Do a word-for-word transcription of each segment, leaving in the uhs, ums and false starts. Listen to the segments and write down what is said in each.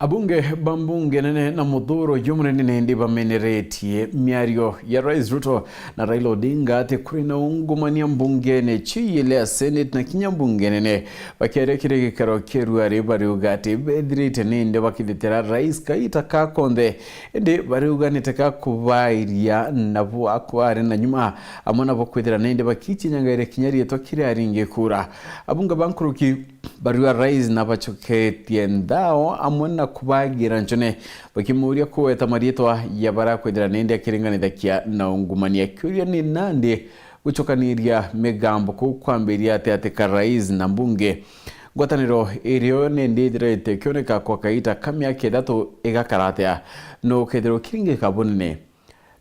Abunge ba mbunge nene na muthuro jumunene nindi bameneretie miario ya Rais Ruto na Raila Odinga ati kuri na ungumania mbungene ciu ile ya Senate na kinya mbunge nene. Bakiaria kiri gikaro kia ruari bariuga ati bethirite nindi bakithitira rais kaita ka konthe, indi bariuga niteka kubairia nabo akwari na nyuma, amwe nabo kwithira nindi bakicinyangaire kinya rietwa kiria aringi kura. Abunge ba nkuruki bariuga rais nabacoketie nthao amwe na kubagira ncone, bakimuuria kugweta marietwa ya baria kwithira nindi akiringanithagia na ungumania. Akiuria ni nandi gucokaniria migambo kuu kwambiria ati ati ka rais na mbunge. Ngwataniro irio nindi ithirite ikioneka kwa kaita ka miaka ithatu igakara atia? Nuu ukethirwa ukiringika bunene?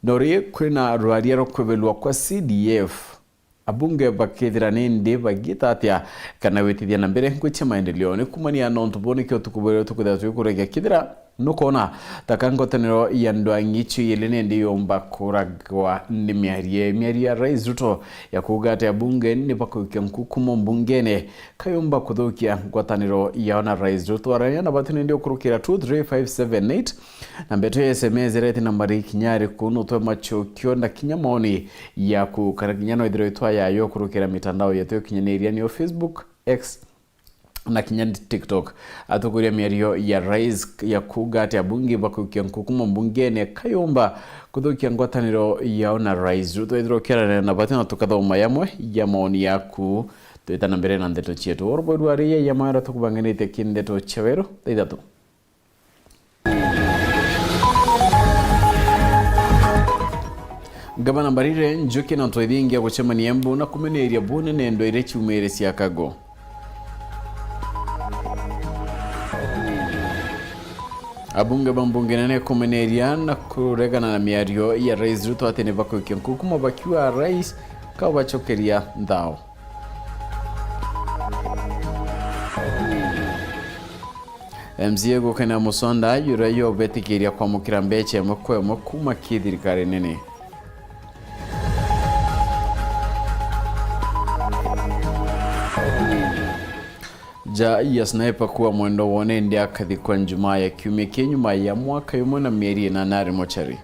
Na uri kwina rwaria rwa kwebelwa kwa C D F? Abunge bakethira nindi bagiita atia kana gwitithia na mbere ngui cia maendeleo? Ni kumania na untu buu nikio utuku bwa rio tukwithira twikuragia kethira nukwona ta ka ngwataniro ya ndwang'i icio iili nindi yumba kuragwa ni miario. Miario ya Rais Ruto ya kuuga ati abunge ni bakuikia nkukumo mbungene kayumba kuthukia ngwataniro yao na Rais Ruto. Araria na batu nindi ukurukira two three five seven eight. Na ndeto ya S M S iria iti nambari kinya iriku, nutwe macokio na kinya maoni yaku, kana kinya no ithirwe itwa yayo kurukira mitandao yetu ya ukinyaniria, niyo Facebook, X, na kinya TikTok. Atukuria miario ya Rais ya kuuga ati abunge bakuikia nkukumo mbungene kayumba kuthukia ngwataniro yao na Rais Ruto. Ethirwa ukiaranira na batu na tukathoma yamwe ya maoni yaku, twita na mbere na ndeto cietu. Oro bweru aria ya maera tukubanganitie ki ndeto cia weru thaa ithatu. Ngavana Mbarire Njuki na Ntwethingia gucemania Embu na kumeneria bunene ndwaire ciumire cia Kago. Abunge ba mbunge nene kumeneria na kuregana na miario ya Rais Ruto ati ni bakuikia nkukuma bakiuga rais kaubacokeria nthao. M C A gukena Musonda yuria yobetikiria kwamukira mbeca imwe kwa imwe kuma ki thirikari nene. Ja ya Sniper kuwa mwendo wone ndi akathikwa Njumaa ya kiumia ki nyuma ya mwaka yumwe na mieri inana ari mochari.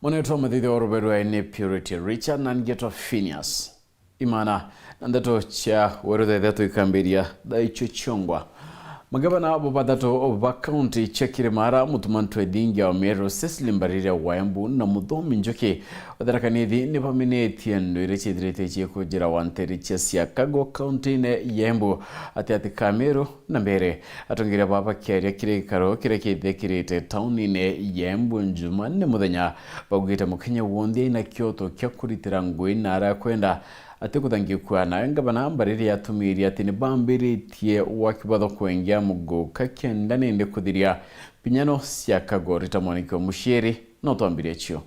Mwanetwa muthithia wa ruberwa ni Purity Richard na ngetwa Phineas Imana. Na ndeto cia weruthethe tuikambiria thaa icio ciongwa. Magavana bo bathatu ba kaunti cia Kirimara, Mutuma Ntwethingia wa Meru, Cecily Mbarire wa Embu na Muthomi Njuki wa Tharaka Nithi ni baminetie ndwire ciithirite ciikujira wa nteri cia Siakago kaunti-ini ya Embu ati ati ka Meru na mbere. Atongeria baba bakiaria kiri gikaro kiria kithekirite tauni-ini ya Embu Njumanne muthenya, baugite mukenya wonthe aina kioto kia kuritira ngui na arakwenda ati kuthangikua. Nawe ngavana Mbarire atumirie ati ni bambiritie waki bwa thoko ingi ya muguka kenda nindi kuthiria mpinyano cia Kago. Rita Mwaniki wa Muciiri no twambirie cio.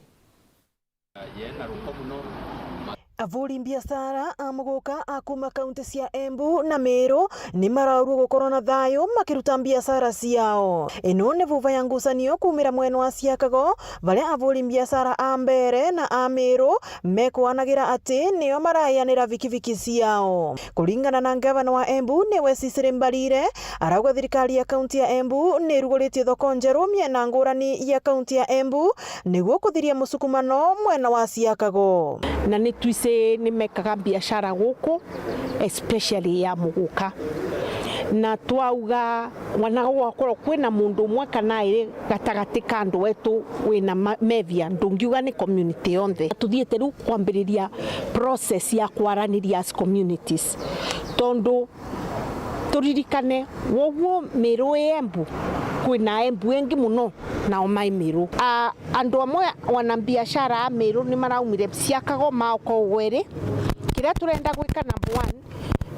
Avuri mbiacara a muguka a kuma kaunti cia Embu na Meru ni maraurua gukorwo na thayu makiruta mbiacara ciao. Ino ni vuva ya ngucanio kumira mwena wa Siakago, varia avuri mbiacara a mbere na a Meru mekwanagĩra atĩ nĩo maraeanĩra bikibiki ciao. Kũringana na ngavana wa Embu, nĩwe Cecily Mbarire, arauga thirikari ya kaunti ya Embu nĩrugũrĩtie thoko njerũ mĩena ngũrani ya kaunti ya Embu nĩguo kũthiria mũsukumano mwena wa Siakago. Na nĩ twicĩ nĩ mekaga biacara gũkũ, especially ya mũgũka. Na twauga, wana gwakorwo kwĩna mũndũ ũmwe kana erĩ gatagatĩ ka andũ etũ wĩna ma-, mevia, ndũngiuga nĩ community yonthe. Tũthiĩte rĩu kwambĩrĩria process ya kwaranĩria as communities, tondũ tũririkane, woguo Mĩrũ ĩ Embu, kwĩna Embu ĩngĩ mũno, nao maĩ Mĩrũ. A, andũ amwe wana biashara a Mĩrũ nĩ maraumire Siakago maoka ũgweri. Kĩrĩa tũrenda gwĩka, number one,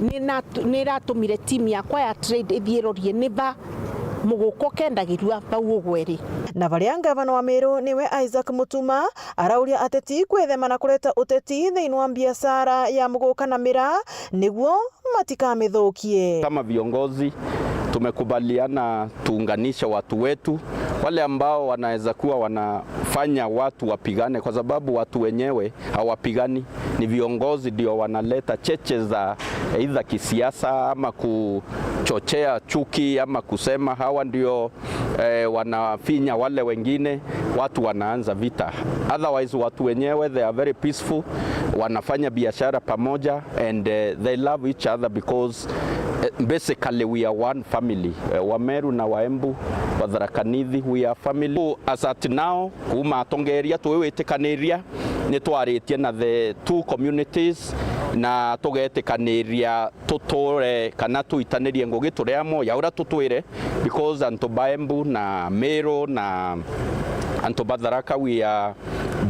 nĩ na-, nĩ ĩratũmire team yakwa ya trade ĩthiĩ ĩrorie nĩ ba mũgũka ũkendagĩrua bau ũgweri. Na varia ngavana wa Mĩrũ nĩwe Isaac Mutuma arauria ateti kwĩthema na kũreta ũteti thĩinĩ wa biashara ya mũgũka na mĩraa nĩguo matikamĩthũkie. Kama viongozi, tumekubaliana tuunganishe watu wetu Wale ambao wanaweza kuwa wanafanya watu wapigane, kwa sababu watu wenyewe hawapigani, ni viongozi ndio wanaleta cheche za either kisiasa ama kuchochea chuki ama kusema hawa ndio, eh, wanafinya wale wengine, watu wanaanza vita. Otherwise, watu wenyewe, they are very peaceful, wanafanya biashara pamoja and, eh, they love each other because, eh, basically we are one family. Eh, Wameru na Waembu, Watharaka Nithi, we are family. So, as at now, kuuma atongeria twiwitikaniria, ni twaritie na the two communities na tugetikaniria tuture kana tuitanirie ngugi turi amwe ya uria tutwire, because antu ba Embu na Meru na antu ba Tharaka, we are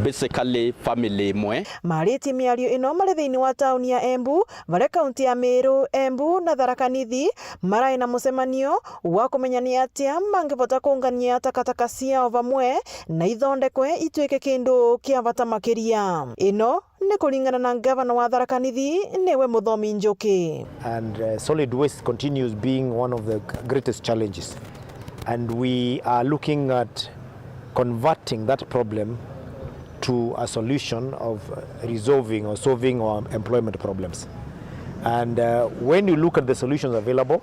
basically family imwe. Maritie miario ino mari thiini wa tauni ya Embu, baria kaunti ya Meru, Embu na Tharaka Nithi marai na mucemanio wa kumenya ni atia mangivota kungania takataka ciao vamwe na ithondekwe itwike kindu kia bata makiria. Ino ni kuringana na ngavana wa Tharaka Nithi, niwe Muthomi Njuki. And, uh, solid waste continues being one of the greatest challenges. And we are looking at converting that problem to a solution of resolving or solving our employment problems. And, uh, when you look at the solutions available,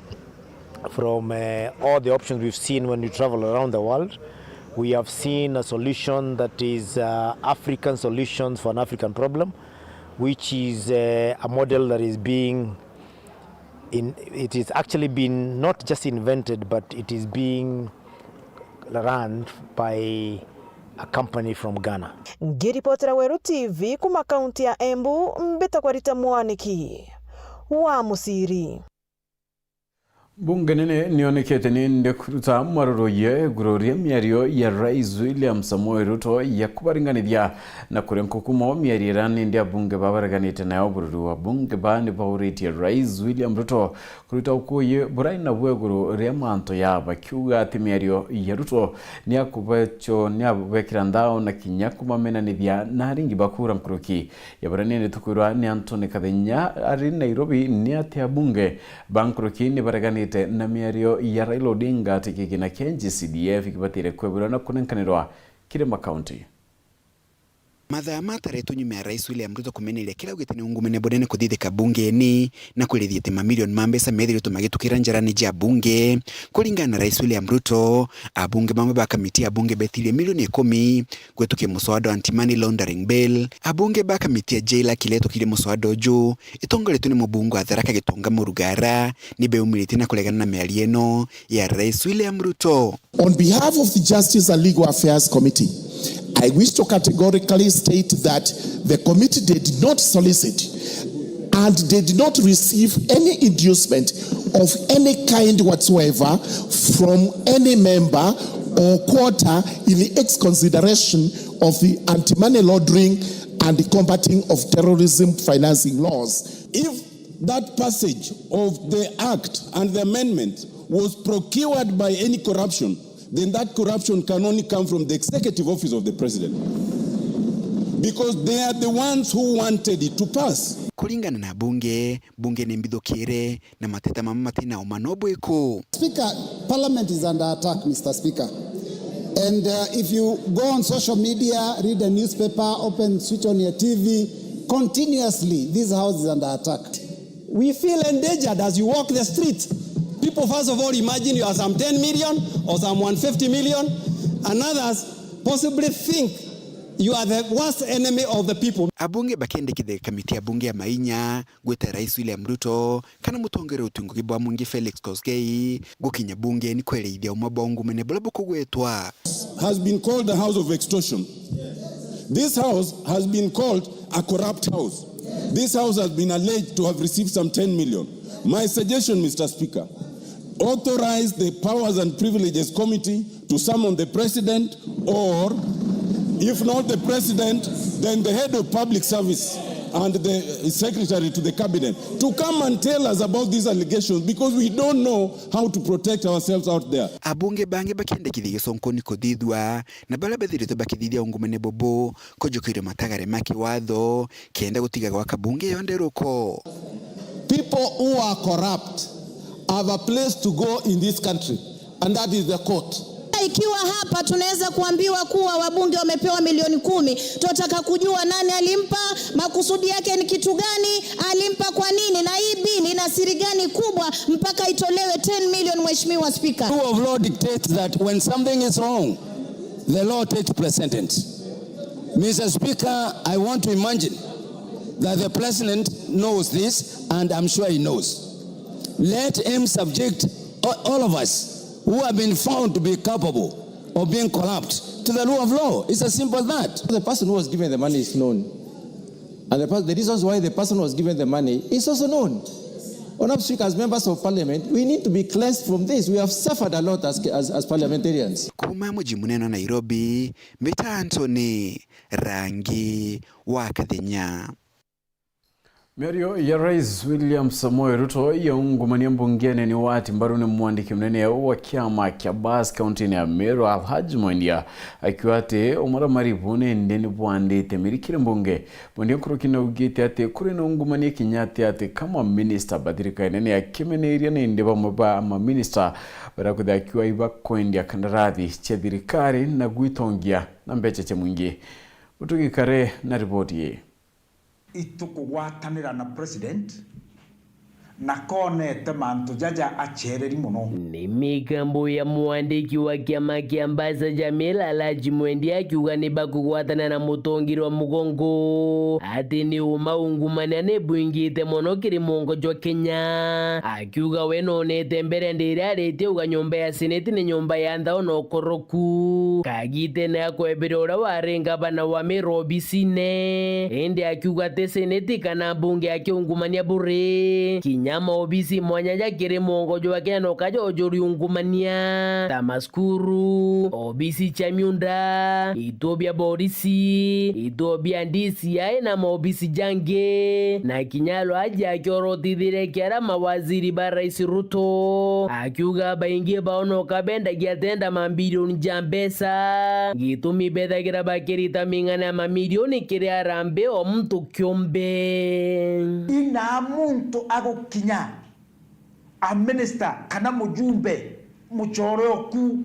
from, uh, all the options we've seen when we travel around the world, we have seen a solution that is, uh, African solutions for an African problem, which is, uh, a model that is being in, it is actually been not just invented, but it is being run by a company from Ghana. Ngiripotera Weru T V kuma kaunti ya Embu, mbitagwa Rita Mwaniki wa Musiri. Bunge nene nionekete ni ndikuruta mwaroroyie iguru ria miario ya Rais William Samoei Ruto ya kubaringanithia na kuria nkukumo miario iria nindi abunge babareganite nayo bururu. Abunge ba ni bauritie Rais William Ruto kuruta ukuyi burai nabuo iguru ria mantu ya bakiuga ati miario ya Ruto ni akubecho-, ni abubekira nthao na kinya kumamenanithia na aringi ba kura nkuruki ya baria nindi tukwirwa ni Anthony Kathenya ari Nairobi ni ati abunge ba nkuruki ni bareganite na miario ya Raila Odinga ati kigina kia N G C D F kibatire kwebirwa na kunenkanirwa kiri makaunti. Mathaa mataretwe nyuma ya Rais William Ruto kumeneria kila augite ni ungumene bunene kuthithika bungeni na kwirithia ati mamilioni ma mbeca methiritwe magitukira njarani ja bunge. Kuringana na Rais William Ruto, abunge bamwe ba kamiti ya bunge betirie milioni ikumi gwitukia muswada wa Anti-Money Laundering Bill. Abunge ba kamiti ya J LAC iria itukirie muswada uju, itongoretwe ni mubunge wa Tharaka Gitonga Murugara, ni beumiritie na kuregana na miario ino ya Rais William Ruto. On behalf of the Justice and Legal Affairs Committee, I wish to categorically state that the committee did not solicit and did not receive any inducement of any kind whatsoever from any member or quarter in its consideration of the Anti-Money Laundering and Combating of Terrorism Financing Laws. If that passage of the Act and the amendment was procured by any corruption, then that corruption can only come from the executive office of the president, because they are the ones who wanted it to pass. Kuringana na bunge, bunge ni mbithukire na mateta mama matina uma no bwiku. Speaker, Parliament is under attack, Mister Speaker. And, uh, if you go on social media, read a newspaper, open, switch on your T V, continuously, this house is under attack. We feel endangered as you walk the streets. People, first of all, imagine you are some ten million or some one fifty million, and others possibly think you are the worst enemy of the people. Abunge bakendekithia kamiti ya bunge ya mainya gwita Rais William Ruto kana mutongeria utungugi bwa mwingi Felix Koskei gukinya bungeni kwereithia umwe bwa ungumene buria bukugwetwa. Has been called a house of extortion. This house has been called a corrupt house. This house has been alleged to have received some ten million. My suggestion, Mister Speaker, authorize the Powers and Privileges Committee to summon the president, or if not the president, then the head of public service and the secretary to the cabinet to come and tell us about these allegations, because we don't know how to protect ourselves out there. Abunge bangi bakendekithia giconkoni kuthithua na baria bethiritwe bakithithia ungumene bubu kujukiria matagare ma kiwatho kenda gutiga gwaka bunge yo nderuko. People who are corrupt have a place to go in this country, and that is the court. Ikiwa hapa tunaweza kuambiwa kuwa wabunge wamepewa milioni kumi, tunataka kujua nani alimpa, makusudi yake ni kitu gani, alimpa kwa nini, na hii bili ina siri gani kubwa mpaka itolewe ten million, Mheshimiwa Spika? Rule of law dictates that when something is wrong, the law takes precedence. Mister Speaker, I want to imagine that the president knows this, and I'm sure he knows. Let him subject a-, all of us who have been found to be culpable of being corrupt to the rule of law. It's as simple as that. The person who was given the money is known. And the, pers- the reasons why the person was given the money is also known. Honorable Speaker, as members of parliament, we need to be cleansed from this. We have suffered a lot as, as, as parliamentarians. Kuuma muji munene wa Nairobi, mbita Anthony Rangi wa Kathenya. Miario ya Rais William Samoei Ruto ya ungumania mbungene ni wati mbaru ni mwandiki munene wa kiama kia Bus kaunti-ini ya Meru, Alhaji Mwendia, akiuga ati umaramari buu nindi ni bwandite miri kiri mbunge. Mwendia nkuruki naugite ati kuri na ungumania kinya ati ati kama minister ba thirikari nene akimeneria nindi bamwe ba maminista baria kwithira akiuga ibakwendia kandarathi cia thirikari na gwitongia na mbeca cia mwingi. Mutugi Kare na riboti ii. Itukugwatanira na president, na konete mantu jaja acereri mono. Ni migambo ya mwandiki wa kiama kia Ambassador Jamil Alhaji Mwendia akiuga ni bakugwatana na mutongi wa mugongo, ati ni uma ungumania ni bwingite mono kiri mwongo jwa Kenya. Akiuga we nonete mbere ndiria aritie uga nyomba ya seneti ni nyomba ya nthao na ukoroku. Kagitene akwebire uria wari ngavana wa Meru obisine, indi akiuga ti seneti kana mbunge akiungumania buri. Kinya maobisi mwanya ja kiri mwongo jwa Kenya no kaja ujuri ungumania, ta maskuru, obisi cia miunda, ituo bia borisi, ituo bia D C I na maobisi jangi. Na kinya Alhaji akiorotithire kiara mawaziri ba Rais Ruto, akiuga baingi bao no kabendagia tenda mambirioni ja mbeca, gitumi bethagira bakirita ming'ana ya mamirioni kiri harambee o muntu kiumbe. Ina muntu agukinya a minister kana mujumbe mucore oku,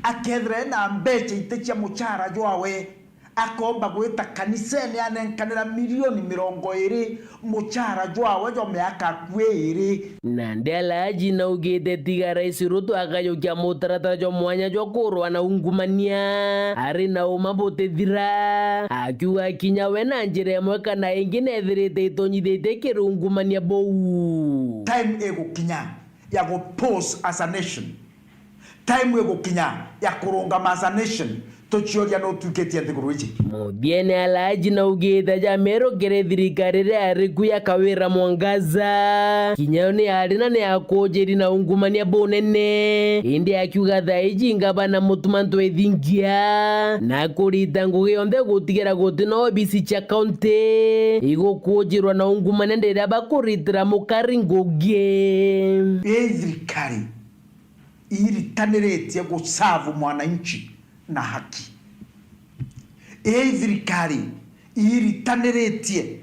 akethira ena mbeca iti cia mucara jwawe, akomba gwita kanisene anenkanira milioni mirongo iri mucara jwawe jwa miaka akui iri. Nandi Alhaji naugite tiga Rais Ruto akajukia mutaratara jwa mwanya jwa kurwa na ungumania ari na uma butithira, akiuga kinya we na njira imwe kana ingi nethirite itonyithitie kiri ungumania buu. Time igukinya ya gu pause as a nation. Time igukinya ya kurungama as a nation, tucioria nu utwikitie nthiguru iji. Muthiene Alhaji naugite ja Meru kiri thirikari iria yari ku ya Kawira Mwangaza, kinya yo ni yari na ni yakujiri na ungumania bunene, indi akiuga thaa iji ngavana mutuma ntwithingia na kurita ngugi yonthe gutigira guti na obisi cia kaunti igukujirwa na ungumania ndiria bakuritira mukari ngugi. Ii thirikari iritaniritie guserve mwananchi na haki. Ii thirikari iritaniritie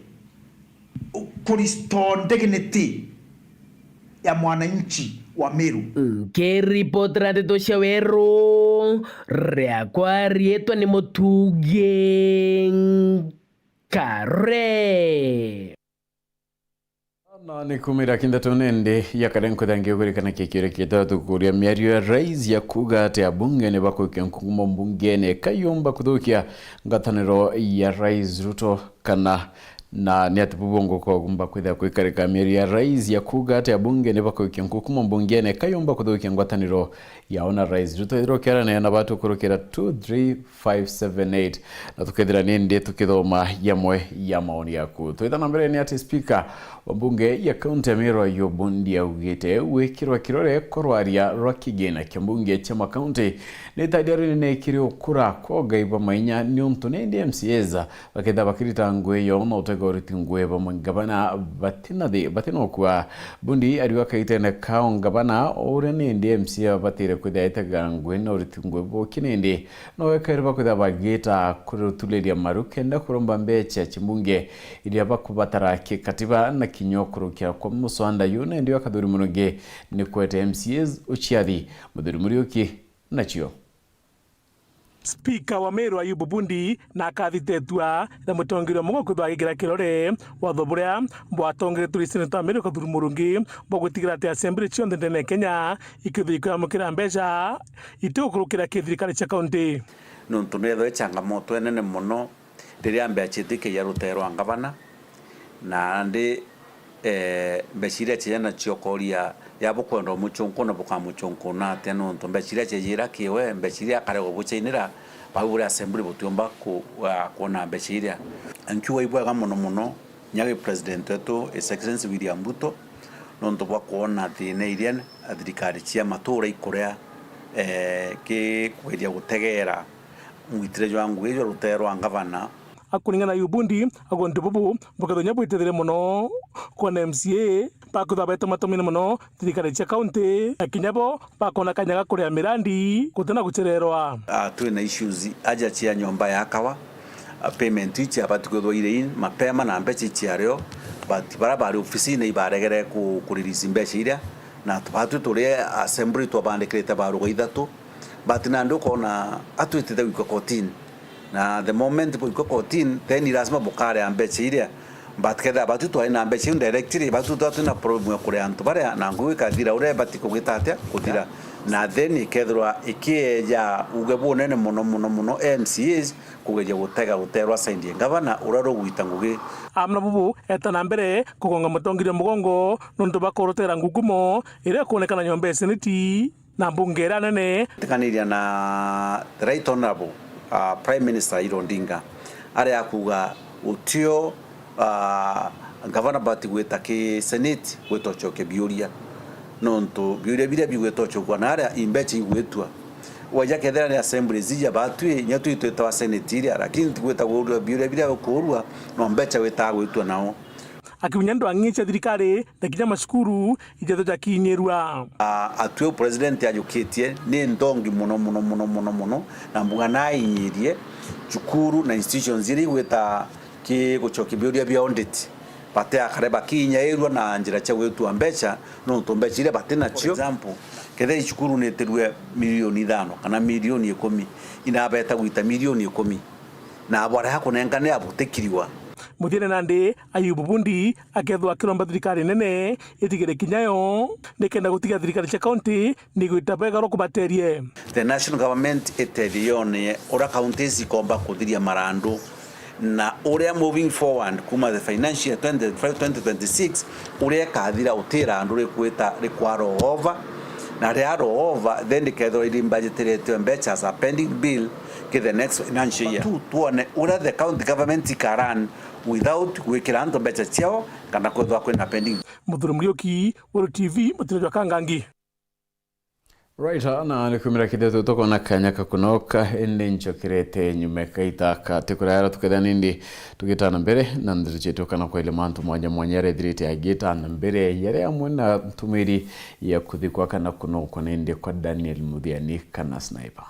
ku restore dignity ya mwananchi wa Meru. Nkiripotera ndeto cia weru, riakwa riitwa ni Mutugi Kare. Na ni kumira kinthatu nindi ya kare nkuthangia kurikana kikiuria kitatu kuria miario ya rais ya kuuga ati abunge ni bakuikia nkugumo mbungene kayumba kuthukia ngwataniro ya Rais Ruto kana na ni ati bubungu kogumba kwithira kwikarika miario ya rais ya kuuga ati abunge ni bakuikia nkugumo mbungene kayumba kuthukia ngwataniro yao na Rais Ruto. Ithira ukiaranira na batu kurukira two three five seven eight, na tukethira nindi tukithoma yamwe ya maoni yaku. Twitha na mbere ni ati spika wa mbunge ya kaunti ya Meru Ayubu Ndi augite gwikirwa kirore kurwaria rwa kigina kia mbunge cia makaunti ni itadia rinene kiri ukura kwa ugai bwa mainya, niuntu nindi M C As bakethira bakirita ngugi yo na utega uriti ngugi bamwe ngavana batina thi-, batina ukua. Bundi ariuga kaitene kao ngavana uria nindi M C A babatire kwithira itega ngugi na uriti ngugi buki nindi no wekaire bakwithira bagita kuri rutuliria maru kenda kuromba mbecha cia mbunge iria bakubatara kikatiba na kinya kurukia kwa muswanda yu nindi wa Kathuri Murungi ni kwete M C As uciathi. Muthuri Muriuki nacio. Spika wa Meru Ayubu Bundi na akathitetua na mutongeria umwe kwithwa agigira kirore watho buria bwatongeretwe ri Seneta wa Meru Kathuri Murungi bwa gwitigira ati assembly cionthe ndene ya Kenya ikithwa ikiamukira mbeca itigukurukira ki thirikari cia kaunti. Nontu nethwa i changamoto enene mono riria mbeca itikaia rutere rwa ngavana, nandi, eh, mbeca iria ciaja nacio koria ya bukwenda umuchunku na bukamuchunku na atia, nontu mbeca iria ciajira kiwe, mbeca iria akaregwa buchainira, bau buri assembly butiumba ku-, ah, kwona mbeca iria. Nkiuga ibwega mono mono, Nyagi President wetu, His Excellency William Ruto, nontu bwa kwona thina iria thirikari cia matura ikurea, eh, ki kugeria gutegera mwitire jwa ngugi jwa rutere rwa ngavana. Akuringana na Ayubu Bundi, agontu bubu bukethwa kinya bwitethire mono kwona M C A bakwithwa baitomatomire mono thirikari cia kaunti, na kinya bo bakona kanya ga kuria mirandi gutina guchererwa. Ah, twina issues aja cia nyomba ya kawa, ah, payment ici abati kwithwa iri in mapema na mbeca ici ario, but bara bari ofisine ibaregere ku, ku release mbeca iria, na batwi turi assembly twabandikirite baruga ithatu, but nandi ukona atwitite gwikwa kotini. Na the moment bwikwa kotini, then lazima bukarea mbeca iria. But kethira batu twari na mbeca iu directly, batu twari twina problem ya kuria antu baria, na ngugi ikathira uria ibati kugita atia? Kuthira. Na then ikethirwa ikieja uge bunene mono, mono, mono, M C As kugeria gutega rutere rwa side ya ngavana uria rugwita ngugi. Amwe na bubu eta na mbere kugonga mutongeria mugongo nontu bakurutera ngukumo iria ikwonekana nyomba ya seneti. Na mbunge iria nene. Tikaniria na the Right Honourable, uh, Prime Minister Raila Odinga, aria akuga gutio, uh, ngavana bati gwita ki Senate gwita ucokia biuria, nontu biuria biria bigwita ucokua na aria imbecha igwitua. Waja kethira ni assemblies ija batwi, inya twi twitawa Senate iria, lakini tigwita kuurua biuria biria ukuurua, no mbecha witaga gwitua nao. Akiunya ndwang'i cia thirikari na kinya macukuru ijethwe jakinyirua. Ah, atwi au president ajukitie ni ndongi mono, mono, mono, mono, mono, na mbuga nainyirie cukuru na institutions iria igwita ki gucokia biuria bia audit, bati akare bakinyairua na njira cia gwitua mbecha, nontu mbecha iria bati nacio. For example, kethira icukuru nitirue milioni ithano kana milioni ikumi, inabeta gwita milioni ikumi, na baria akunenka ni abutikiriwa. Muthiene nandi, Ayubu Bundi akethwa akiromba thirikari nene itigire kinya yo, nikenda gutiga thirikari cia kaunti ni igwita bwega rwa kubaterie. The national government itethie yone uria counties ikomba kuthiria marandu, na uria moving forward kuma the financial year twenty twenty-five twenty twenty-six, uria ikathira uti irandu rikwita rikwa roll over, na ria roll over, then rikethirwa iri budgeteretwe mbecha as a pending bill ki the next financial year. Tu tuone uria the county government ika run without gwikira antu mbecha ciao kana kwethirwa kwina pending. Muthuri Muriuki, Weru T V, Mutiro jwa Kangangi. Right, na ni kumira kithio tukona kanya ka kunoka, indi nchokerete nyuma kaita ka tikurara tukethia nindi tugitana mbere na ndeto cietu kana kwaile mantu mwanya mwanya yaria ithirite agitana mbere, yari amwe na ntumiri ya kuthikwa kana kunokwa nindi kwa Daniel Muthiani kana Sniper.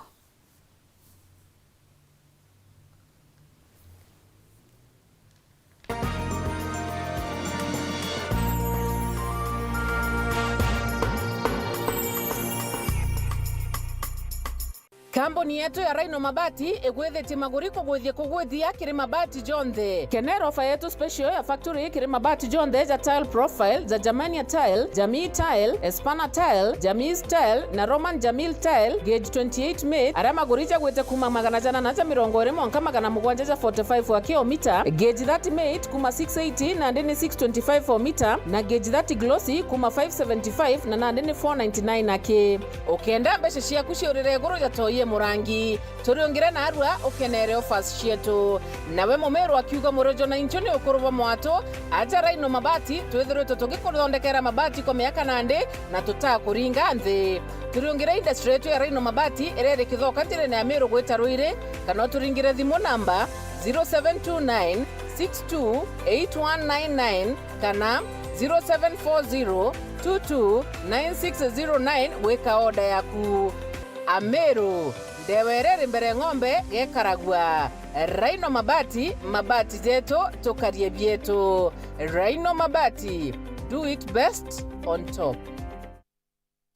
Kambuni yetu ya Rhino Mabati igwithitie maguri kugwithia kugwithia kiri mabati jonthe. Kenera ofa yetu special ya factory kiri mabati jonthe ja tile profile, ja Germania tile, Jamii tile, Espana tile, Jamis tile na Roman Jamil tile, gauge twenty-eight mate, aria maguri jagwite kuma magana jana na ja mirongo iri mwanka magana mugwanja ja forty-five wa kilomita, gauge thirty mate kuma six eighty nandi ni six twenty-five o mita, na gauge thirty glossy kuma five seventy-five na nandi ni four ninety-nine aki. Ukenda mbeca ciaku ciurire iguru ja toi e murangi, turiungire narua ukenere offers cietu. Nawe mumiru akiuga murojo na inchu ni ukuru bwa mwatu, aja Rhino Mabati, twithiritwe tugikuthondekera mabati kwa miaka nandi na tutakuringa nthi. Turiungire industry yetu ya Rhino Mabati iria iri Kithoka njirene ya Miru gwita Ruiri, kana uturingire thimu namba zero seven two nine six two eight one nine nine kana zero seven four zero two two nine six zero nine gwika order yaku. Amiru, ndewa iria iri mbere ng'ombe gekaragua. Rhino Mabati, mabati jetu, tukarie bietu. Rhino Mabati, do it best on top.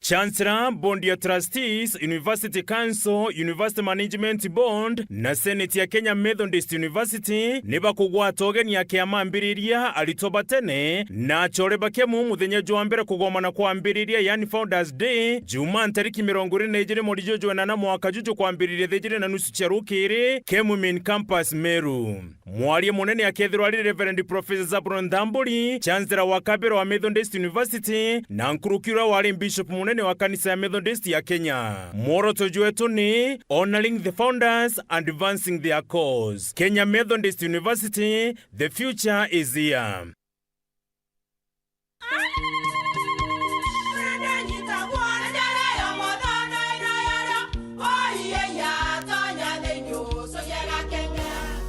Chancellor, Board ya Trustees, University Council, University Management Board na Senate ya Kenya Methodist University ni bakugwata ugeni ya kiama ambiriria aritwa ba tene na achore ba Kemu muthenya jwa mbere kugomana kwambiriria, yani Founders Day, Jumaa ntariki mirongo iri na ijiri mweri juju jwa inana mwaka juju kwambiriria thaa ijiri na nusu cia rukiri, Kemu Main Campus, Meru. Mwaria munene akethirwa ari Reverend Professor Zabron Thamburi, Chancellor wa kabere wa Methodist University, na nkuruki uria wari Bishop munene wa kanisa ya Methodist ya Kenya. Mworoto jwetu ni Honoring the Founders, Advancing Their Cause. Kenya Methodist University, the future is here.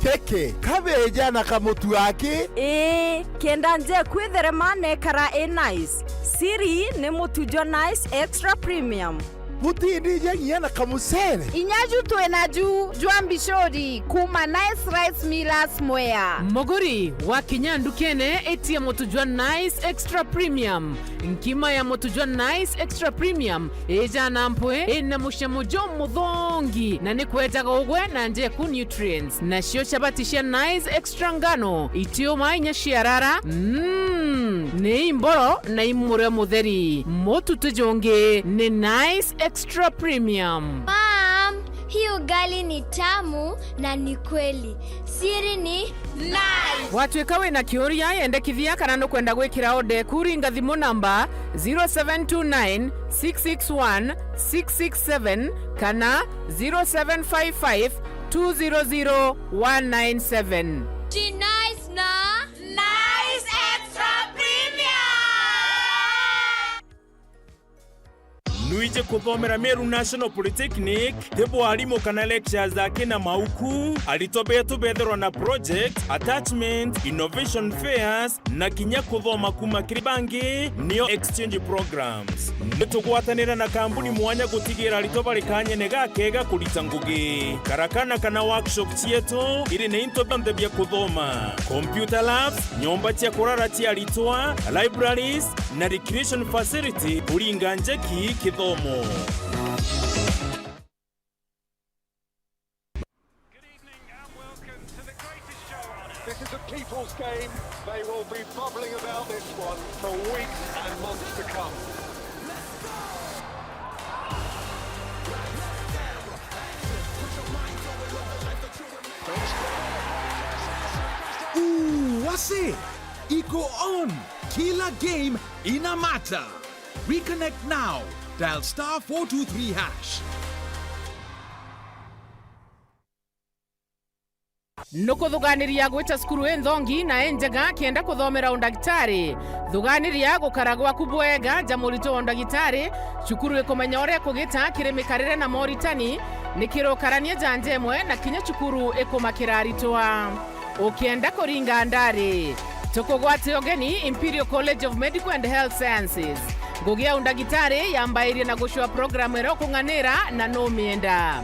Keke, kabeja na kamutu aki? Ii, kenda nje kwitherema nekara i nice. Siri ni mutu jwa Nice Extra Premium. Butindija nginya na kamucere. Inya ju twina ju jwa mbicuri kuma Nice Rice Millers Mwea. Muguri, wakinya ndukene, itia mutu jwa Nice Extra Premium. Nkima ya mutu jwa Nice Extra Premium ijana mpwi, ina mucamo jumuthongi, na ni kwejaga ugwe na njeku nutrients. Nacio chabati cia Nice Extra ngano, itiuma inya ciarara, mm, ni imboro na imurio mutheri. Mutu ti jungi, ni Nice Extra Premium. Mom, hii ugali ni tamu na ni kweli. Siri ni Nice. Watuika wina kiuria, yendekithia kana nukwenda gwikira order eku, ringa thimu namba zero seven two nine, six six one, six six seven kana zero seven five five, two zero zero, one nine seven. Ji Nice na Nice Extra Premium. Nwiji kuthomera Meru National Polytechnic, ti bwarimu kana lectures aki na mauku, aritwa betu bethirwa na project, attachment, innovation fairs, na kinya kuthoma kuma kiri bangi, nio exchange programs. Nitugwatanira na kambuni mwanya gutigira aritwa bari kanyene gakega kurita ngugi. Karakana kana workshop cietu iri na into bionthe bia kuthoma, computer labs, nyomba cia kurara cia aritwa, libraries, na recreation facility kuringa njeki kithomo. Good evening and welcome to the greatest show on earth. This is a people's game. They will be bubbling about this one for weeks and months to come. Ooh, wase! Iko on! Kila game ina matter. Reconnect now. Dial star four two three hash. Nukuthuganiria gwita cukuru inthongi na injega kenda kuthomera undagitari? Thuganiria gukara gwaku bwega ja murito wa undagitari. Cukuru ikumenya uria kugita kiri mikarire na moritani, ni kiri ukarania ja nja imwe na kinya cukuru ikumakira aritwa. Ukienda kuringa ndari, tukugwate ugeni Imperial College of Medical and Health Sciences. Ngugi ya undagitari yambairie na gucua programu iria ukung'anira na numienda.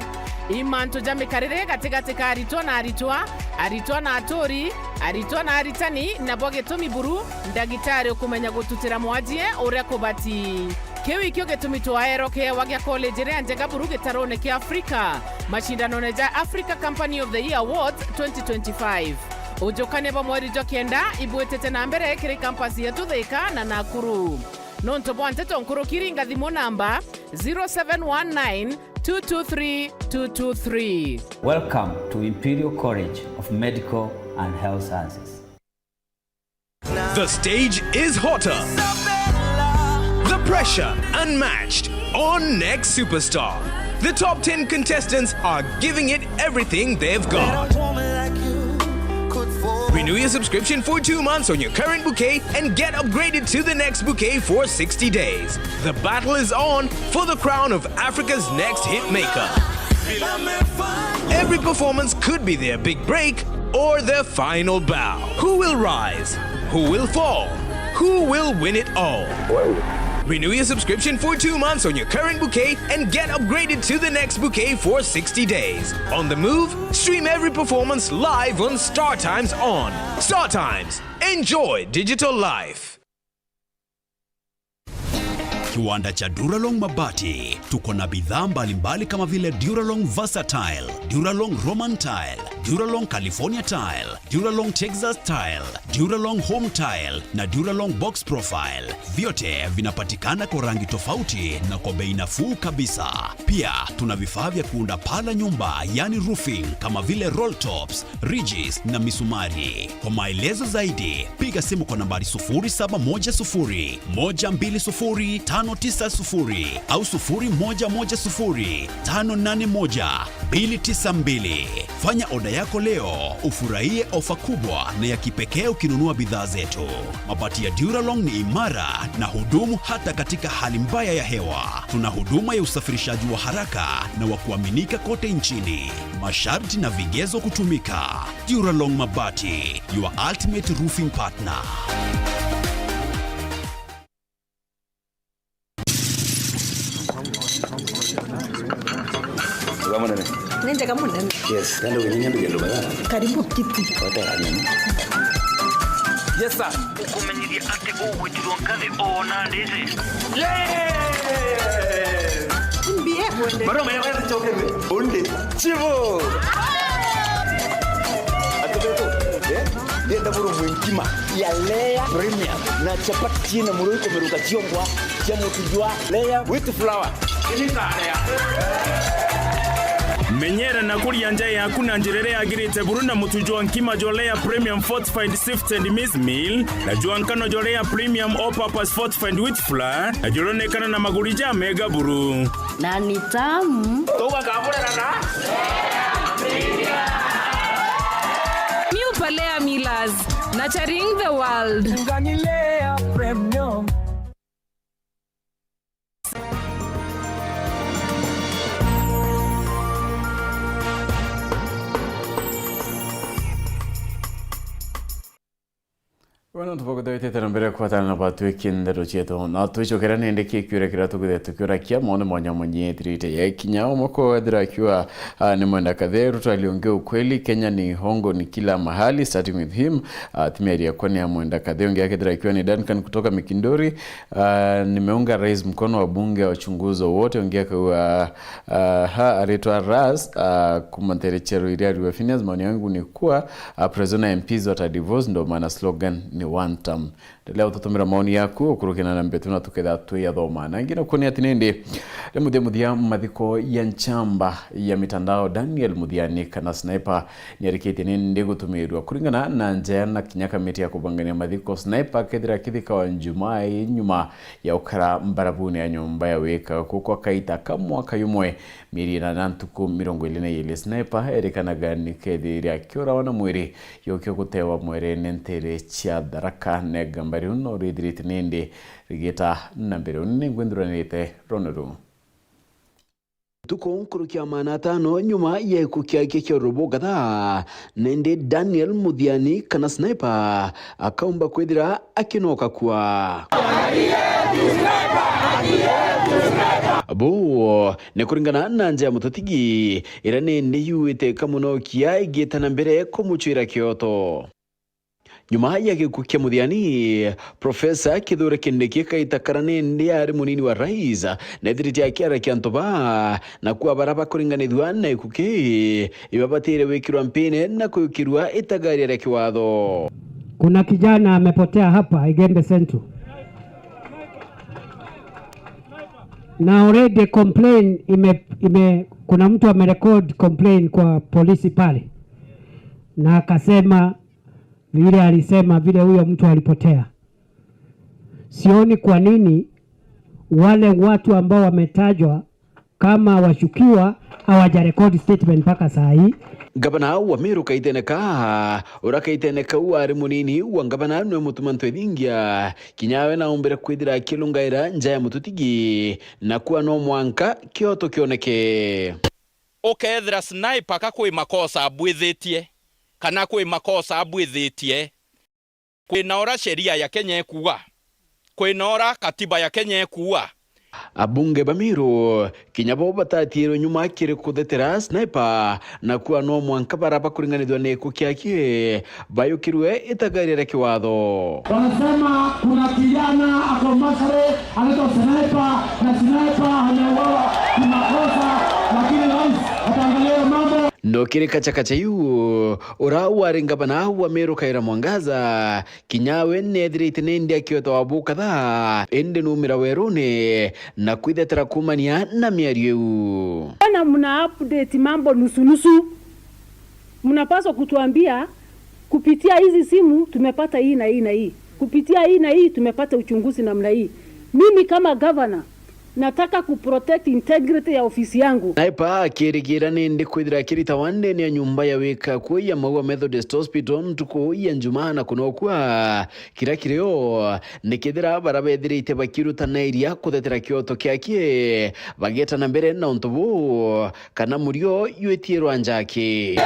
I mantu ja mikarire gatigati ka aritwa na aritwa, aritwa na aturi, aritwa na aritani, nabwo gitumi buru ndagitari ukumenya gututira mwajie uria kubati. Kiu ikio gitumi twaerokewa gia college iria njega buru gitarone kia Afrika, macindanone ja Africa Company of the Year Awards twenty twenty-five. Ujukania bwa mweri jwa kenda ibwitite na mbere kiri campus yetu Thika na Nakuru. Nontu bwa nteto nkuruki, ringa thimu namba zero seven one nine two two three two two three. Welcome to Imperial College of Medical and Health Sciences. The stage is hotter. The pressure unmatched. On Next Superstar, the top ten contestants are giving it everything they've got. Renew your subscription for two months on your current bouquet and get upgraded to the next bouquet for sixty days. The battle is on for the crown of Africa's next hit maker. Every performance could be their big break or their final bow. Who will rise? Who will fall? Who will win it all? Renew your subscription for two months on your current bouquet and get upgraded to the next bouquet for sixty days. On the move, stream every performance live on StarTimes On. StarTimes. Enjoy digital life. Kiwanda cha Duralong Mabati. Tuko na bidhaa mbalimbali kama vile Duralong Versatile, Duralong Roman Tile, Duralong California Tile, Duralong Texas Tile, Duralong Home Tile na Duralong Box Profile. Vyote vinapatikana kwa rangi tofauti na kwa bei nafuu kabisa. Pia tuna vifaa vya kuunda paa la nyumba, yani roofing, kama vile roll tops, ridges na misumari. Kwa maelezo zaidi, piga simu kwa nambari sufuri saba moja sufuri, moja mbili sufuri, tano tisa sufuri au sufuri moja moja sufuri, tano nane moja, mbili tisa mbili. Fanya oda yako leo, ufurahie ofa kubwa na ya kipekee ukinunua bidhaa zetu. Mabati ya Duralong ni imara na hudumu hata katika hali mbaya ya hewa. Tuna huduma ya usafirishaji wa haraka na wa kuaminika kote nchini. Masharti na vigezo kutumika. Duralong Mabati, your ultimate roofing partner. Wega munene. Ni njega munene. Yes, nende winyanya nduge nduga ya. Karibu kiti. Wata ya nini? Yes, sir. Ukumenyithia ati ugwitirwo nkathi ona ndiri. Yes! Mbie wende. Maroma ya wezi chokebe. Onde. Chivo. Atubeto. Eh? Ndienda buru mwinkima ya Lea Premium na chapati na murui kumiruka chiongwa cia mutu jwa Lea with flour. Menyera na kuria nja yaku na njira iria yagirite buru na mutu jwa nkima jwa Lea Premium Fortified Sifted Maize Meal na jwa nkano jwa Lea Premium All Purpose Fortified Wheat Flour na juronekana na maguri ja mega buru. Na ni tamu. Tugakamurira na New Palea Millers, nurturing the world. Ngani Lea Premium. Bono tubaguthaitite na mbere kwatana na batwiki ndeto cietu, na twicokera nindi kikiura kiria tukwithira tukiurakia maoni mwanya mwanya ithirite ya kinya umwe kwethira akiuga, ah, ni Mwenda Katheu, Ruto aliongea ukweli, Kenya ni hongo ni kila mahali, starting with him. Ah, timeria kwa ni ya Mwenda Katheu, ungi akethira akiuga ni Duncan kutoka Mikindori. Ah, nimeunga rais mkono wa bunge wa uchunguzi wote, ungi akauga, ah, ha, aritwa Ras, ah, kuma ntere cia Ruiria Ruwa Phineas, maoni yangu ni kuwa, ah, president na M Ps wata divorce, ndo maana slogan ni one term. Endelea ututumira maoni yaku ukurukina na mbetu na tuketha twiyathoma. Na ingi nakuo ni ati nindi, ri muthia muthia mathiko ya nchamba ya mitandao Daniel Muthiani kana Sniper niarikitie nindi gutumirwa kuringana na njea na kinya kamiti ya kubangania mathiko. Sniper akethira akithikawa Njumaa ii nyuma ya ukara mbarabuni ya nyumba ya wika kuku akaita ka mwaka yumwe. Mieri ina na ntuku mirongo iri na iri, Sniper erikanaga ni kethire akiurawa na mwiri yukio gutewa mwerene ntere cia Tharaka. Negamba riu no rithirite nindi rigita na mbere. Uni ningwinthuranirite rone ruu. Ntuku nkuruki ya maana atano nyuma ya gikuu kiake kia urubu gathaa, nindi Daniel Muthiani kana Sniper akaumba kwithira akinoka kua. Buu ni kuringana na nja ya mututigi iria nindi yuite kamunokia igita na mbere kumucwira kioto. Nyuma ya gikuu kia Muthiani, Profesa Kithure Kindiki kaita kara nindi ari munini wa rais, nethirite akiarakia antu baa, na kuo bara bakuringanithua na gikuu kii, ibabatire gwikirwa mpine na kuyukirua itagaria ria kiwatho. Kuna kijana amepotea hapa Igembe Central. Na already complain ime, ime, kuna mtu amerecord complain kwa polisi pale. Na akasema vile alisema vile huyo mtu alipotea. Sioni kwa nini wale watu ambao wametajwa kama washukiwa hawajarekodi statement mpaka saa hii. Ngavana wa Meru Kaitene Kaa, uria Kaitene Kaa ari munini wa ngavana nwe mutuma ntwethingia, kinya we naumbire kwithira akilungaira nja ya mututigi, na kuwa no mwanka kioto kioneke. Ukethira Sniper ka kwi makosa abwithitie, kana kwi makosa abwithitie, kwina ura sheria ya Kenya ikuuga, kwina ura katiba ya Kenya ikuuga, Abunge ba Meru kinya bo batatiirwe nyuma kiri kuthetera Sniper, na kuua no mwanka bara bakuringanithua ni kukiaki bayukirwe itagaria ria kiwatho. Wanasema kuna kijana ako Mathare anaitwa Sniper, na Sniper ameuawa kimakosa, lakini rais ataangalia hiyo mambo. No kiri kachakacha iu, ura wari ngavana wa Meru Kawira Mwangaza, kinya we neethirite nindi akiota wa bukatha, indi nuumira werune na kwithetera kuumania na miario iu. Mbona mna update mambo nusu nusu? Mnapaswa kutuambia, "Kupitia hizi simu tumepata hii na hii na hii. Kupitia hii na hii tumepata uchunguzi namna hii." Mimi kama governor, nataka kuprotect integrity ya ofisi yangu. Sniper akirigira nindi kwithira akiritawa ndene ya nyumba ya wika kuu ya Maua Methodist Hospital ntuku ya Njumaa na kunokua kira kirio, nikethira bara bethirite bakirutanairia kuthetera kioto kiaki, bagieta na mbere na untu buu, kana murio jwitiirwa njaki.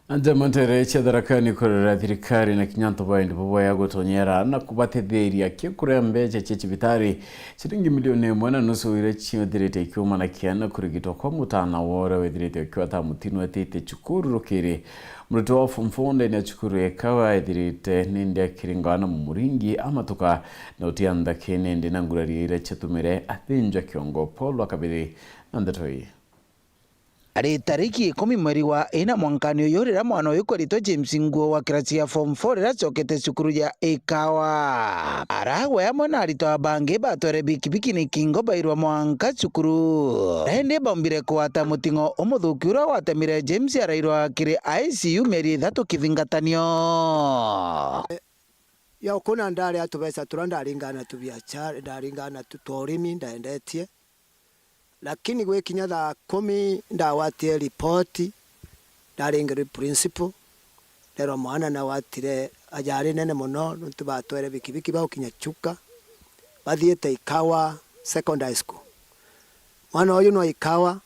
Njama ntere cia Tharaka Nithi kurera thirikari na kinya antu ba endi boboya gutonyera na kubatetheria kikuria mbeca cia cibitari ciringi milioni imwe na nusu iria ciathirite ikiumana kiana kurigitwa kwa mutana wa uria withirite ukiwata mutino etite cukuru rukiri. Murutwo wa form four ndene ya cukuru ekawa ethirite nindi akiringawa na mumuringi amatuka na utia nthaki nindi na ngurario iria ciatumire athinjwa kiongo. Paul wa Kabiri na ndeto ii. Ari tariki ikumi mweri wa ina mwankani uyu, riria mwana uyu kweritwe James Nguo wa kirasi ya form four riria acokete cukuru ya Ikawa, aragwe amwe na aritwa bangi batwere bikibiki ni kingo bairwa mwanka cukuru. Indi baumbire kugwata muting'o umuthuki uria watemire James arairwa kiri I C U mieri ithatu kithingatanio. Ya ukuna ndari a tubeca turia ndaringana tu biachara, ndaringana tu twa urimi, ndaendetie. Lakini gwikinya thaa kumi ndagwatire ripoti, ndaringirwe principal, nderwa mwana nagwatire ajali nene mono, nontu batwere bikibiki bagukinya Chuka, bathiite Ikawa Secondary School. Mwana uyu no Ikawa,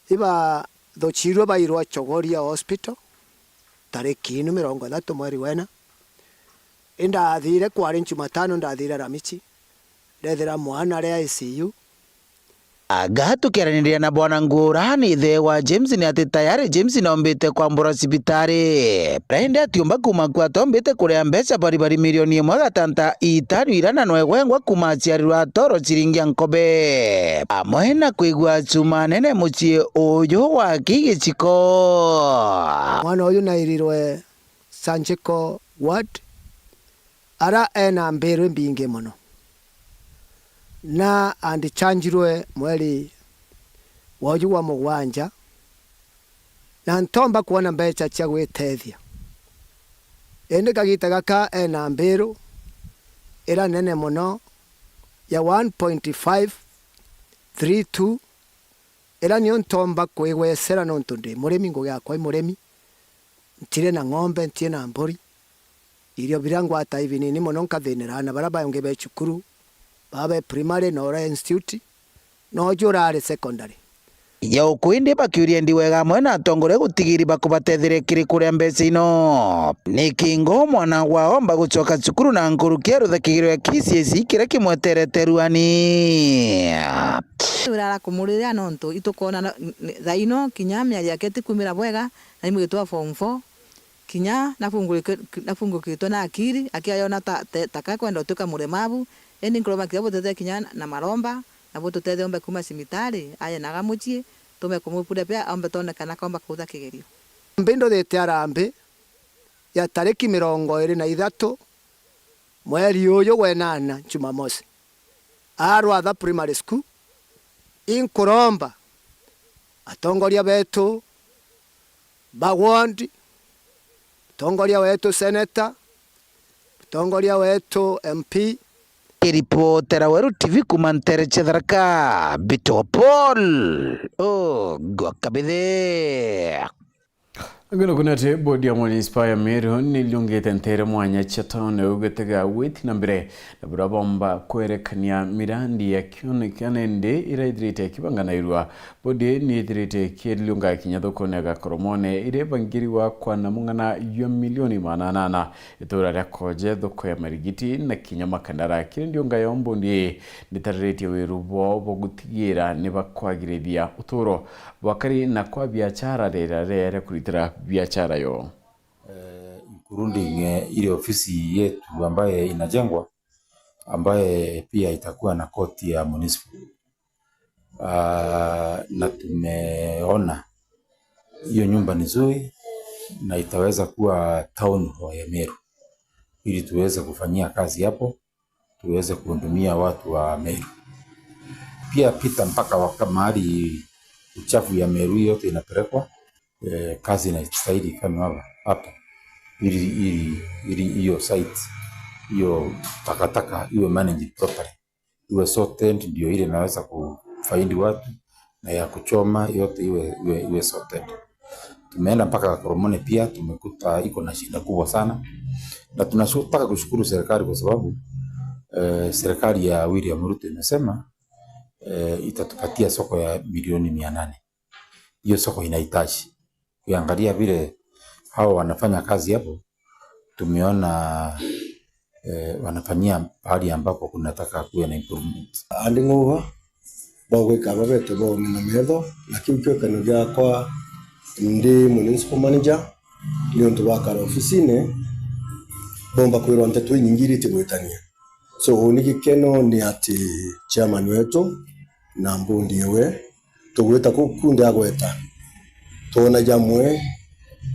ibathuchirwe bairwa Chogoria Hospital, tariki inu mirongo ithatu mweri wena. Indathire kwari Njumatano, ndathire Ramichi, ndethira mwana ari I C U. Anga tukiaraniria na Bwana Ngurani, ithe wa James, ni ati tayari James naumbite kwambura cibitari. Indi atiumba kuma ku ataumbite kuria mbeca baribari milioni imwe gatanta itano iria na nwegwengwa kuma aciarirwe atoro ciringi ya nkobe. Amwe na kwigua chuma nene mucii uyu wa kigiciko. Mwana uyu nairirwe surgical ward, ara ena mbiru imbingi mono, na andichanjirwe mweri wa uju wa mugwanja, na ntomba kwona mbeca cia gwitethia. Indi kagita gaka ena mbiru ira nene mono ya one point five three two, ira nio ntomba kwigwecera nontu ndi murimi, ngugi yakwa i murimi, ntiri na ng'ombe, ntiri na mburi. Irio biria ngwata i binini mono, nkathinira aana baria bangi be cukuru, baba be primary na uria institute, na uju urari secondary. Ya uku indi bakiuria ndi wega amwe na atongoria gutigiri bakubatetheria kiri kuria mbeca ino. Ni kingo mwana wao omba gucoka cukuru na nkuruki ya ruthakigiro ya K C S E kiria kimweterete ruani. Urara kumuriria nontu itukwona na, n-, n-, thaa ino kinya miario yake itikumira bwega, na ni mwitwa form four. Kinya nafungurike-, nafungukitwe na akiri, akiayona ta, te-, taka kwenda utuika muremavu, indi nkuromba kinya butethia kinya na, na maromba, na bututethia ombe kuma cibitari, aye naga mucii, tume kumupuria pia ombe twone kana kaomba kuutha kigerio. Mbi nduthite arambi ya tariki mirongo iri na ithatu mweri uyu wa inana, Jumamosi, Arwatha Primary School, inkuromba atongoria betu ba ward, mutongoria wetu senator, mutongoria wetu M P. Kiripotera Weru T V kuma ntere cia Tharaka, Mbitwa Paul Ogwa Kabithe. Ngwenda kwona ati bodi ya munisipa ya Meru ni iliungite ntere mwanya cia tauni uu gutega gwiti na mbere na buria bomba kwerekania mirandi ya kionekana indi iraithirite ikibanganairua. Bodi ni ithirite ikiliunga kinya thokone ya Gakoromone iria ibangirwa kwa na mung'ana jwa milioni magana anana. Itura ria Koje, thoko ya marigiti na kinya makandaraki. Indi ndiunga ya mbondi ii nitariritie wiru bwao bwa gutigira ni bakwagirithia uturo bwa akari na kwa biachara riria riria ria kuritira biachara yo. Eh, including, eh, ile ofisi yetu ambaye inajengwa, ambaye pia itakuwa na koti ya municipal. Ah, na tumeona hiyo nyumba ni nzuri na itaweza kuwa town hall ya Meru, ili tuweze kufanyia kazi hapo, tuweze kuhudumia watu wa Meru. Pia pita mpaka waka mahali uchafu ya Meru yote inapelekwa, eh, kazi inastahili ifanywe hapa, hapa, ili, ili, ili hiyo site, hiyo takataka iwe managed properly, iwe sorted, ndio ile inaweza kufaidi watu, na ya kuchoma yote iwe, iwe, iwe sorted. Tumeenda mpaka Gakoromone pia, tumekuta iko na shida kubwa sana, na tunataka kushukuru serikali kwa sababu, eh, serikali ya William Ruto imesema, eh, itatupatia soko ya milioni mia nane. Hiyo soko inahitaji. Ukiangalia vile hao wanafanya kazi hapo, tumeona, eh, wanafanyia pahali ambapo kunataka kuwe na improvement. Andi ng'uba bagwika aba betu bone na metho, na kiu kio gikeno giakwa ndi municipal manager, niuntu bakara ofisine, bomba kwirwa nteto inyingi iriti gwitania. So, uni gikeno ni ati chairman wetu na mbundi ewe, tugwita kuu kunthe agweta, twona jamwe,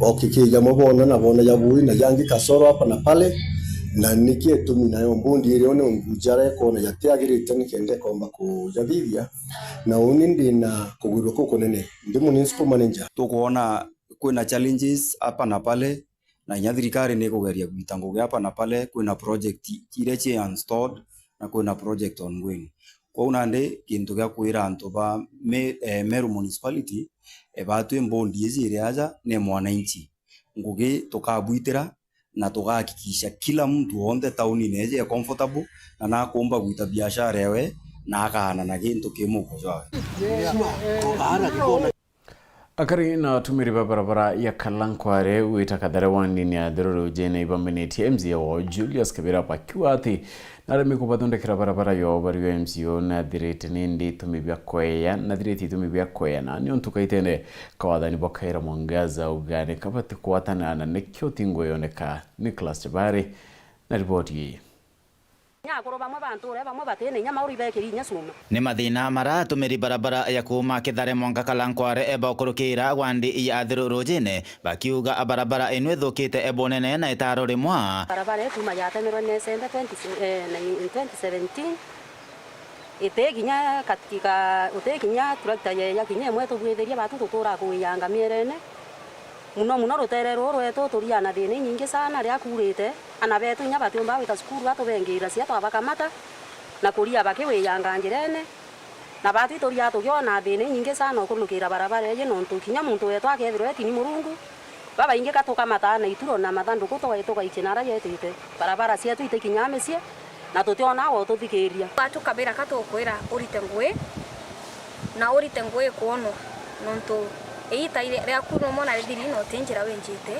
okiki jamwe boona na boona jabui na jangi kasoro hapa na pale, na niki itumi nayo mbundi irio ni ungu jara ikona jatiagirite nikenda ikomba kujathithia, na uni ndina kugwirua kukunene ndi municipal manager. Tukwona kwina challenges hapa na pale, na inya thirikari ni ikugeria gwita ngugi hapa na pale, kwina project iria ci installed na kwina project ongoing. Kwou nandi gintu gia kwira antu ba Me-, eh, Meru Municipality, eh, batwi mbondi iji iri aja ni mwananchi. Ngugi tukabwitira na tugahakikisha kila mtu wonthe taunine iji e comfortable na nakumba gwita biashara ewe na akaana na gintu ki muko jwawe. Akari na atumiri ba barabara ya Kalankware gwita Kathare wandini ya Thiruru Rujene ibambanitie M C A wao Julius Kabira bakiuga ati naremi kubathondekera barabara yo bari o M C A nathirite nindi itumi bia kweya, nathirite itumi bia kweyana niuntu kaitende ka wathani bwa Kawira Mwangaza ugani kabati kwatana na nikio tingo yoneka. Nicholas Chabari na riboti ii. Inya akuru bamwe ba ntuura, bamwe batina inya mauru ibekiri inya cuma. Ni mathina mara atumiri barabara ya kuuma Kithare mwanka Kalankware e baukurukira gwandi ya Athiru Rujine, bakiuga barabara ino ithukite e bunene na itaro rimwa. Barabara ii kuuma yatemerwe ni Sembe twenty, eh, na in twenty seventeen, iti kinya katika, uti kinya tractor ye-, ya kinya imwe tubwithirie batu tutura kuiyanga mierene. Muno muno rutere ruru rwetu turia na thina inyingi sana ria kuurite. Ana betu inya batiumba gwita cukuru, batubengira cia twabakamata na kuria bakiwiyanga njirene. Na batu ituria tugiona thina inyingi sana ukurukira barabara iji, nontu kinya muntu wetu akethirwa etini Murungu, babaingi ka tukamataa na ituro na mathanduku tugai-, tugaichia nara yetite. Barabara cietu itikinyaa micii, na tutiona wa ututhikiria. Batu Kabira ka tukwira urite ngui, na urite ngui ikwonwa, nontu iita iri-, riaku numwona rithiri na uti njira winjite,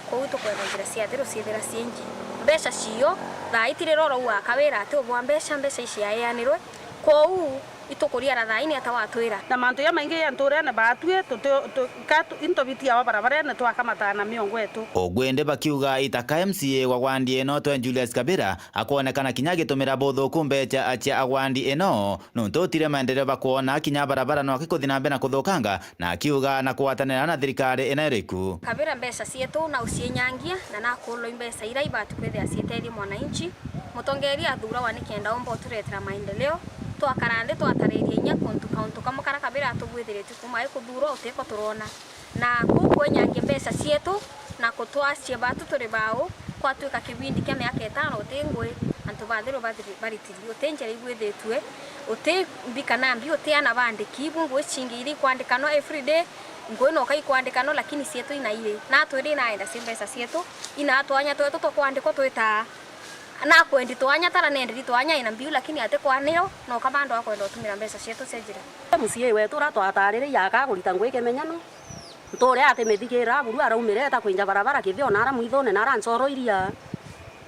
kwou itukwenda njira cia Athiru ciithira ciinji. Mbeca cio, thaa ii ti riria urauga Kabira ati ubwa mbeca, mbeca iciaeanirwe, kwou itukuriara thaa ii ni ata watwira? Na mantu jamaingi ja ntuurene baatwi, tuti-, tu-, ka tu-, into bitia o barabarene twakamataa na miongo etu. Ugwindi bakiuga itaka M C A wa wandi ino twe Julius Kabira akwonekana kinya agitumira buthuku mbeca cia agwandi ino, nontu utire maendeleo bakwona, kinya barabara no akikuthi na mbere na kuthukanga, na akiuga na kugwatanira na thirikari ino iriku. Kabira mbeca cietu na ucienyangia, na nakulwa i mbeca ira ibati kwithia cietethia mwananchi. Mutongeria athurawa nikenda umba uturetera maendeleo, twakara nthi twatariria inya kuntu kauntu kamwe kara Kabira atubwithiritie kuuma ikuthurwa utiko turona. Na kuu kwenyangia mbeca cietu na kutwacia batu turi bau, kwatwika kibindi kia miaka itano uti ngui, antu ba Athiru bathiri-, baritiri, uti njira ibwithitue, uti mbi kana mbi, uti ana bandiki, ibu ngui cingi iri ikwandikanwa everyday, Ngugi noka ikwandikano, lakini cietu inairi. Natwiri naenda cia mbeca cietu, ina twanya twetu twa kwandikwa twitaa. Nakwendi twanya tara nenderi twanya ina mbiu, lakini atikwaniro, noka bando akwenda utumira mbeca cietu cia njira. M C A wetu uria twatariririe akaa kurita ngugi kimenyano, nturia atimithikira, buru araumire eta kwinja barabara kithio nara mwithone nara ncoro iria.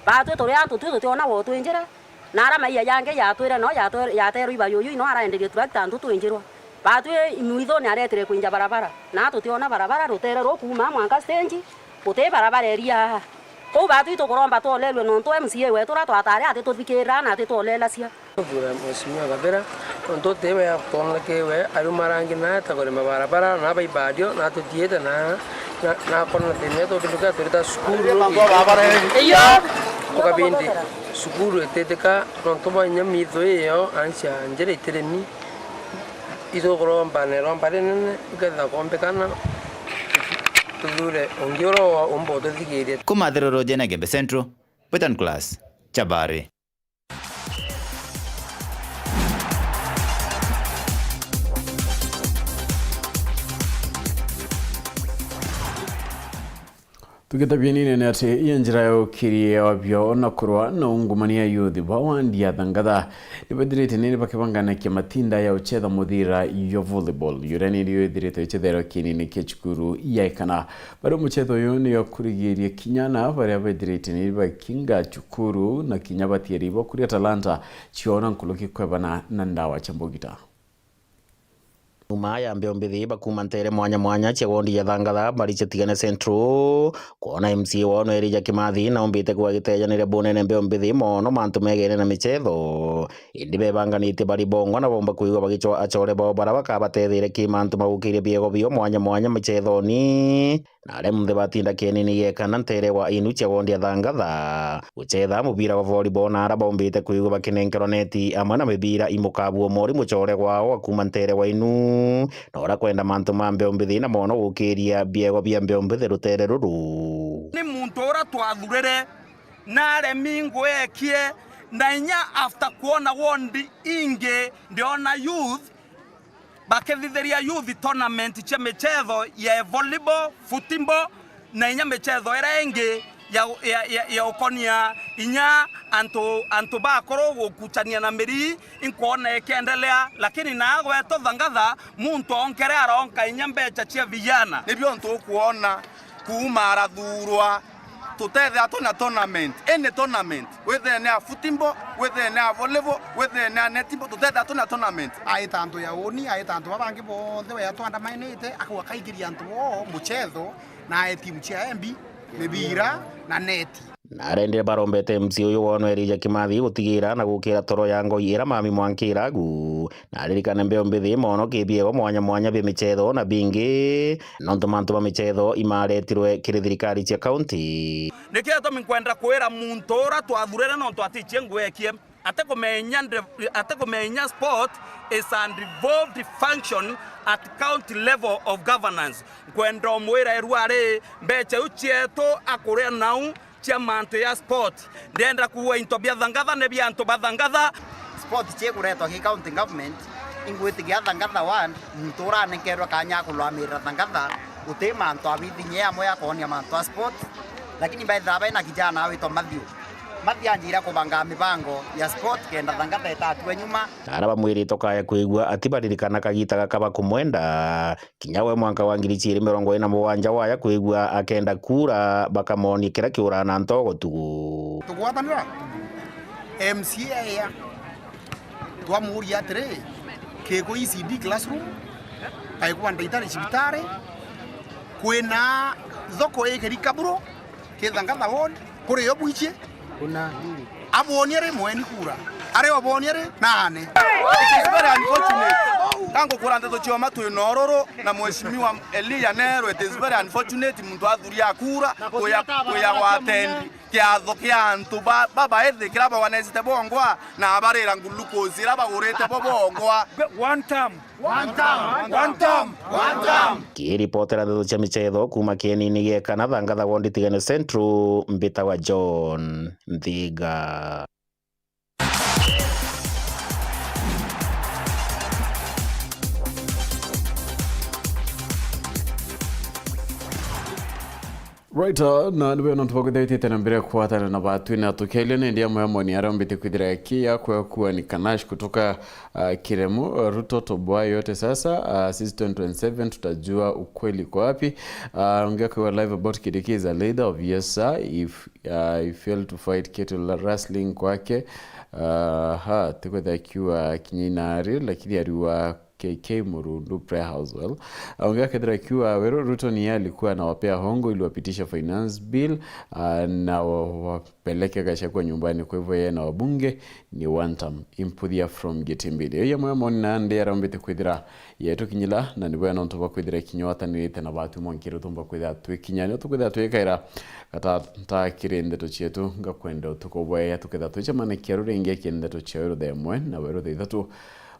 Batwi turi antu twi tutiona wotwinjira. Na ara maiya jangi yatwire no yatwe-, yaterwe ibayuyu ino araenderie turakita antu twinjirwa. Batwi imwithone aretire kwinja barabara. Na tutiona barabara rutere rukuuma mwanka stage, guti barabara iria. Kou batwi tukuromba twolerue nontu M C A wetu uria twatari atituthikirira na atitwolelacia. Tukuthura Mheshimiwa Kabira, nontu tiwe atwonekewe, ariuma rangi na eta kurima barabara, na baibadio, na tutiite na, na, na kona thina yetu tukiruka turita cukuru. Iyo. Tukabindi. Cukuru ititika nontu bwa inya mitho iyo, ansia njira itirimi. Itukuromba na iromba rinene, ikethira kwombekana, tuthure ungi uria umba ututhikiria. Kuma Thiruru Jene Gembe Central, Britain Class, Chabari. Tugitabia nini ni ati, iyo njira ya ukiria wabio na kurwa na ungumania youth ba wandi ya Thangatha, nibethirite nini bakibanganakia matinda ya uchetha muthira yo volleyball, yuria nirio ithirite ichetherwa kinini kia cukuru ya Ikana. Bari muchetho uyu ni ya kurigiria kinya na baria bethirite ni bakinga cukuru na kinya batieri bo kuria talanta ciona nkuruki kwebana na ndawa cia mbugita. Nyuma ya mbeo mbithi bakuma ntere mwanya mwanya cia wondi ya Thangatha bari cia Tigania Central, kwona M C A wao no Elijah Kimathi na umbite kuga gitejanire bunene mbeo mbithi mono mantu megene na michetho. Indi bebanganitie bari bongwa na bomba kwigua bagichwa achore bao bara bakabatetheire ki mantu magukirie biego bio mwanya mwanya michethoni. Na aria munthe batinda kienini yekana ntere wa inu cia wondi ya Thangatha guchetha mubira wa volleyball, na ara baumbite kwigua bakinenkerwa neti amwe na mibira imukabuo mori muchore gwao wa kuma ntere wa inu, na ura kwenda mantu ma mbeo mbithi na mono gukiria biego bia mbeo mbithi rutere ruru. Ni muntu ura twathurire naremi nguekie, na inya after kwona wondi ingi ndiona youth bakithithiria youth tournament cia michetho ya volleyball, football, na inya michetho iria ingi ya, ya, ya, ya ukonia inya antu, antu bakuru gukuchania na miri. Inkwona ikiendelea, lakini naa gwetu Thangatha muntu onkere aronka inya mbecha cia vijana. Nibio ntukwona kuuma arathurwa. Tutethira twina tournament, any tournament, withire ni ya football, withire ni ya volleyball, withire ni ya netball, tutethira twina tournament. Aita antu ya uni, aita antu babangi bonthe wea twandamainite, akauga kaigiria antu boo muchetho na ae timu cia embi, mibira na neti. Na arendire barombete M C A uyu wono Elijah Kimathi gutigira na gukira toro ya ngoi ira mami mwankiragu. Na aririkane mbeo mbithi mono ki biego mwanya mwanya bia michetho na bingi, nontu mantu ma michetho imaretirwe kiri thirikari cia kaunti. Nikio gitumi nkwenda kwira muntu ura twathurire nontu atichie nguekie, atikumenya nde-, atikumenya sport is a devolved function at county level of governance. Nkwenda umwira irua ri mbecha iu cietu akuria nau cia mantu ya sport. Ndienda kuuga into bia Thangatha ni bia antu ba Thangatha. Sport ciikuretwa ki county government, ingwitikia Thangatha ward, muntu uranenkerwe kanya akulwamirira Thangatha, guti mantu abithinye amwe ya kwonia mantu a sport, lakini baithira baina kijana awitwa Matthew. Matthew anjira kubanga mibango ya sport kenda Thangatha itatua nyuma. Na ara bamwirite ukaya kwigua ati baririkana kagita gaka bakumwenda, kinya we mwanka wa ngiri ciiri mirongo iri na mugwanja waya kwigua akenda kura bakamonie kiria kiuraa na ntogo tu. Tugwatanira M C A aya, twamuuria atiri, kiku E C D classroom, kaiku wa ndaitari cibitari, kwina thoko ikiri Kaburu, ki Thangatha ward, kuri yo bwichie. Kuna. Abwonie ri mweni kura. Ari obwonie ri nane. It is very unfortunate. Kangukura nteto cioma twina ururu na Mheshimiwa Elijah Nero, it is very unfortunate muntu athuria kura kuya, kuya gwatendi kiatho kia antu ba, babaethi kira bawanezite bongwa na abarira ngulukosi ira bagurite bo bongwa. One term. One term. One term. One term. Kiripotera ndeto cia michetho kuma kienini gia Ikana Thangatha ward Tigania Central, mbitagwa John Nthiga. Right, uh, na niwe nontu bakwithitite na mbere kwatana na batwi na tukiaria ni ndia mwemoni arombite kwithira ki ya kwekua ni Kanash kutoka uh, Kiremu, uh, Ruto toboa yote sasa, uh, sisi twenty twenty-seven tutajua ukweli kwa wapi. Uh, ongea kwa live about Kidiki is a leader of yes sir, if uh, he failed to fight cattle rustling kwake, uh, ha tikwetha akiwa kinyina ari lakini ariwa K K Murundu Prayer House well. Aongea kethira akiwa Weru Ruto ni yeye alikuwa anawapea hongo ili wapitisha finance bill uh, na wa- wapeleke Gachagua nyumbani. Kwa hivyo yeye na wabunge ni one term. Imputhia from Gitimbili. Yeye mwe moni na ndi arambite kwithira yetu kinyila na niwe nontu bakwithira kinywatanirite na batu mwankiro tumba kwithira twikinyania tukwithira twikaira gata ntakiri ndeto cietu ngakwenda utuko bwaya tuketha twicemanikia ruringi kindeto cia Weru themwe na Weru thithatu.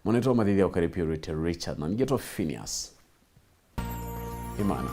Munetwa mathithia ukaripia urite Richard na ngetwa Phineas Imana.